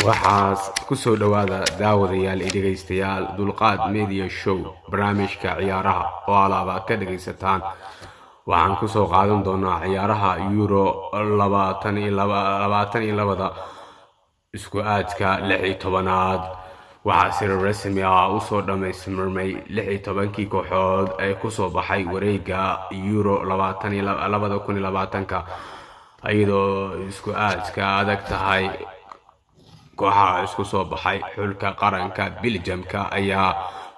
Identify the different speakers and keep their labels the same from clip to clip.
Speaker 1: Waxaas kusoo dhowaada, daawadayaal iyo dhegaystayaal, Dulqaad Media Show, barnaamijka ciyaaraha oo alaaba ka dhagaysataan. Waxaan kusoo qaadan doonaa ciyaaraha Euro 2022-da, isku aadka 16aad. Waxaa si rasmi ah usoo dhammaystirmay 16-kii kooxood ee kusoo baxay wareega Euro 2020-ka, iyadoo isku aadka adag tahay kooxaha isku soo baxay. Xulka qaranka Biljamka ayaa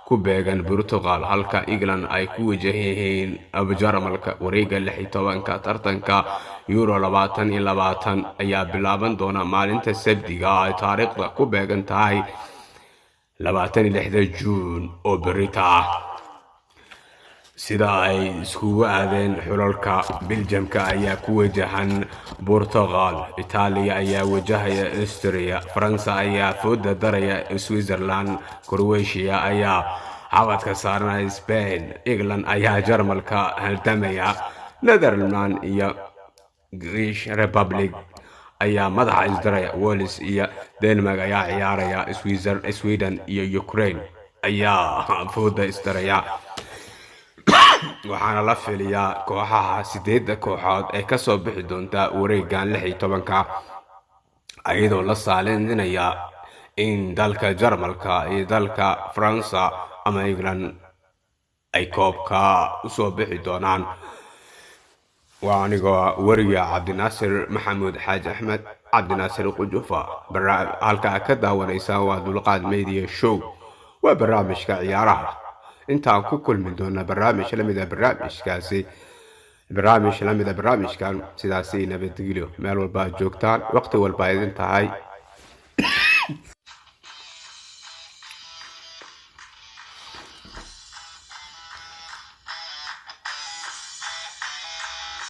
Speaker 1: ku beegan Portugal, halka England ay ku wajahan Jarmalka. Wareega 16-ka tartanka Euro 2020 ayaa bilaaban doona maalinta Sabdiga, ay taariikhda ku beegan tahay 26-da Juun oo berita ah. Sida ay iskugu aadeen xulalka: Biljamka ayaa ku wajahan Portugal, Itaaliya ayaa wajahaya Austria, Faransa ayaa fooda daraya Switzerland, Croatia ayaa xabadka saaranaya Spain, England ayaa Jarmalka haldamaya, Netherland iyo Czech Republic ayaa madaxa isdaraya, Wales iyo Denmark ayaa ciyaaraya, Sweden iyo Ukraine ayaa fooda isdaraya. Waxaana la filiyaa kooxaha sideedda kooxood ee kasoo bixi doonta wareegan 16-ka, iyadoo la saalinaya in dalka Jarmalka iyo dalka Faransa ama England ay koobka usoo bixi doonaan. Waa anigoo weriga Cabdinaasir Maxamuud Xaaji Axmed, Cabdinaasir Qujufa. Halka ka daawanaysa waa Dulqaad Media Show, waa barnaamijka ciyaaraha. Intaan ku kulmi doona barnaamij lamida barnaamijkaasi, barnaamij lamida barnaamijkan, sidaasi nabadgelyo, meel walba aad joogtaan, waqti walba idin tahay.